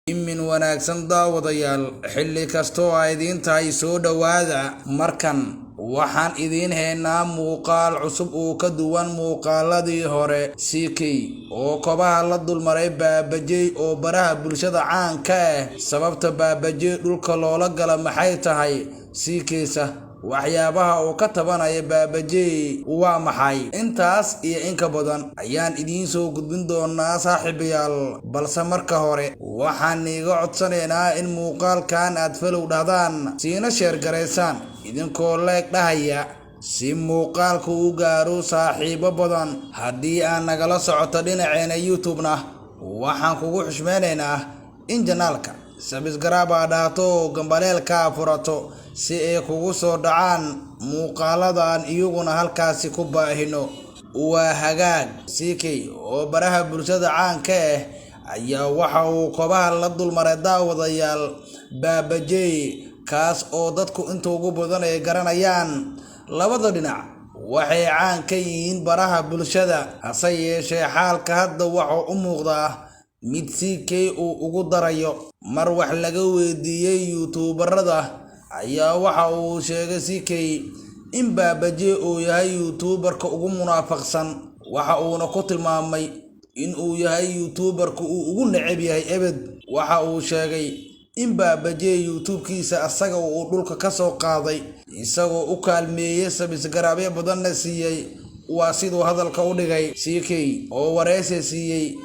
Imin wanaagsan daawadayaal, xilli kastoo ay idiin tahay soo dhowaada. Markan waxaan idiin haynaa muuqaal cusub oo ka duwan muuqaaladii hore. CK oo kobaha la dulmaray Baabajey oo baraha bulshada caan ka ah. Sababta Baabajey dhulka loola gala maxay tahay? CK-sa waxyaabaha uu ka tabanaya Baabajey waa maxay? Intaas iyo in ka badan ayaan idiin soo gudbin doonaa, saaxiibayaal. Balse marka hore waxaan iiga codsanaynaa in muuqaalkan aad follow dhahdaan, siina share garaysaan idinkoo like dhahaya, si muuqaalka u gaaro saaxiibo badan. Haddii aad nagala socoto dhinaceena YouTube-na, waxaan kugu xushmeynaynaa in channel-ka subscribe aad dhahto oo gambaleelka furato, si ay kugu soo dhacaan muuqaaladan iyaguna halkaasi ku baahino. Waa hagaag. CK oo baraha bulshada caan ka ah ayaa waxa uu kobaha la dulmaray, daawadayaal, Baabajey, kaas oo dadku inta ugu badan ay garanayaan. Labada dhinac waxay caan ka yihiin baraha bulshada, hase yeeshee xaalka hadda waxa u muuqdaa mid CK uu ugu darayo. Mar wax laga weydiiyey YouTuber-ada ayaa waxa uu sheegay CK in Baabajey uu yahay YouTuber-ka ugu munaafaqsan, waxa uuna ku tilmaamay in uu yahay YouTuber-ka uu ugu neceb yahay ebed. Waxa uu sheegay in Baabajey YouTube-kiisa asaga uu dhulka ka soo qaaday, isagoo u kaalmeeyey, subscribe-yo badanna siiyey, waa siduu hadalka u dhigay. CK oo wareysi siiyey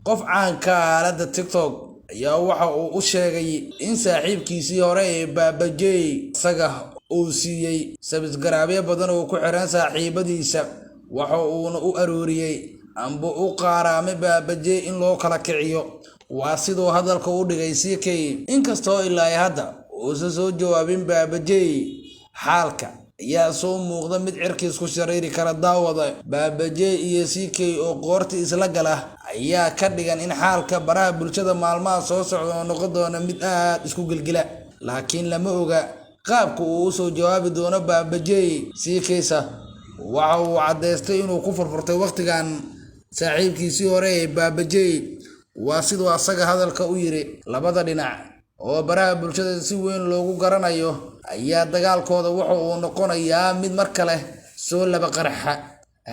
qof caan ka ah aaladda TikTok ayaa waxa uu u sheegay in saaxiibkiisii hore ee Baabajey isaga uu siiyey subscribe-yo badan oo ku xiran saaxiibadiisa, waxa uuna u arooriyey amba u qaaraamay Baabajey in loo kala kiciyo, waa siduu hadalka u dhigay CK. Inkastoo ilaa hadda uusan soo jawaabin Baabajey, xaalka ayaa soo muuqda mid cirkiis ku shareeri kara. Daawada, Baabajey iyo CK oo qoorta isla gala ayaa ka dhigan in xaalka baraha bulshada maalmaha soo socda oo noqon doona mid aad isku gilgila, laakiin lama oga qaabka uu usoo jawaabi doono Baabajey. CK-sa waxa uu caddaystay inuu ku furfurtay wakhtigan saaxiibkiisii hore ee Baabajey, waa siduu asaga hadalka u yiri. Labada dhinac oo baraha bulshada si weyn loogu garanayo ayaa dagaalkooda wuxa uu noqonayaa mid mar kale soo laba qarxa.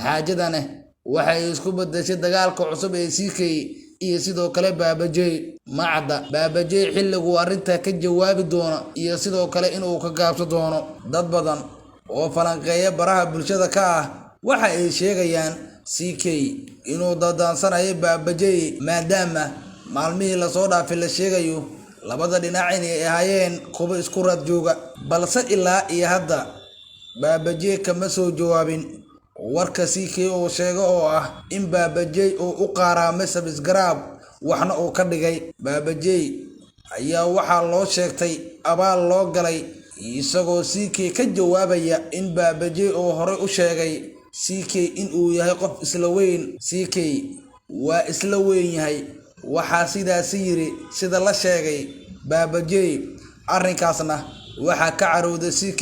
Xaajadana waxay isku bedeshay dagaalka cusub ee CK iyo sidoo kale Baabajey. Macadda Baabajey xilliguu arrintaa ka jawaabi doono iyo sidoo kale inuu ka gaabso doono. Dad badan oo falanqeeya baraha bulshada ka ah waxa ay sheegayaan CK inuu dadaansanayo Baabajey, maadaama maalmihii lasoo dhaafay la sheegayo labada dhinac inay ahaayeen kuwo isku raad jooga. Balse ilaa iyo hadda Baabajey kama soo jawaabin warka CK uu sheego oo ah in Baabajey uu u qaaraamay subscribe, waxna uu ka dhigay. Baabajey ayaa waxaa loo sheegtay abaal loo galay, isagoo CK ka jawaabaya in Baabajey uu horey u sheegay CK in uu yahay qof isla weyn. CK waa isla weyn yahay, waxaa sidaasi yiri, sida la sheegay, Baabajey. Arrinkaasna waxaa ka carowday CK,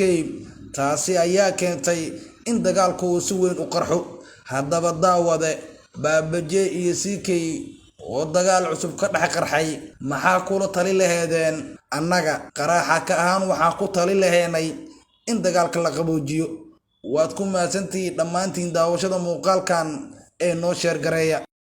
taasi ayaa keentay in dagaalku uu si weyn u qarxo. Haddaba daawade, Baabajey iyo CK oo dagaal cusub ka dhex qarxay, maxaa kula tali laheedeen? Annaga qaraaxa ka ahaan waxaan ku tali laheynay in dagaalka la qaboojiyo. Waad ku mahadsantihiin dhammaantiin daawashada muuqaalkan ee noo share gareeya.